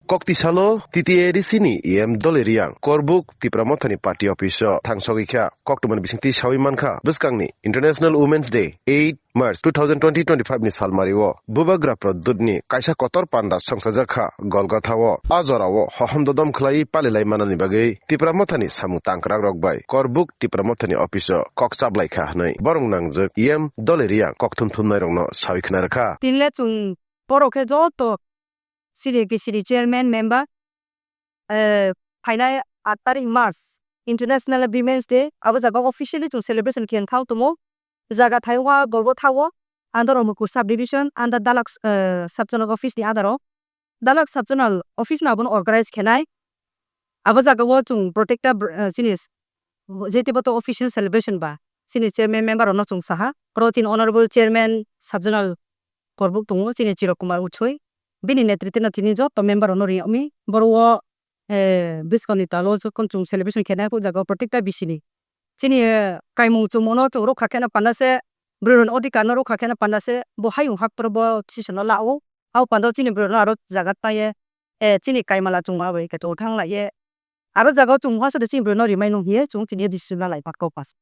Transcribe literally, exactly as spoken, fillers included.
Kokti salo T T A D C ni E M Doli Riang Korbuk Tipra Mothani party office o thangsogwi kha. Koktwmani bisingtwi sawi mankha bwskangni International Women's Day eight March two thousand twenty twenty-five ni salmari o Bubagra Pradyut ni kaisa kotor panda songsajak kha Golgotha o. A jora o hohom dodom khlai palilai manani bagwi Tipra Mothani samung tangkrak rok bai Korbuk Tipra Mothani office o kok chablai kha hwnwi borok nangjak E M Doli Riang kokthum thumnai rokno sawi khna rwkha. Tinle chwng borok khe joto C D K C D chairman member, eh, phainai aat tarik March International Women's Day, abo jaga officially chwng celebration khe thang tongo. Jaga thai wa Golgotha o, under Mukur sub division, under Dalak, eh, sub zonal office ni under o. Dalak sub zonal office no abono organize khenai. Abo jaga o chwng protecta br-, eh, chini s-, jetibo to official celebration ba, chini chairman member rokno chwng saha. Oro chini honorable chairman sub zonal Korbuk tongo, chini Chirok Kumar Uchoi. Bini netrite no tini joto member rokno ri yagmi. Boro o, eh, bwskangni talo jokhon chwng celebration khenai, o jaga o protecta bisini. Chini, eh, kaimung chumung no chwng rwkha kheno panda se, bwrwi rokni odhikar no rwkha kheno panda se, bo hayung haktor bo decision no la o. Abo panda o chini bwrwi rok no aro jaga taiye, eh, chini kaimala chwng ma bai khe chwng thang lai ye. Aro jaga o chwng muha sode chini bwrwi no rimai nung hiye chwng chini decision la lai patkha o pass.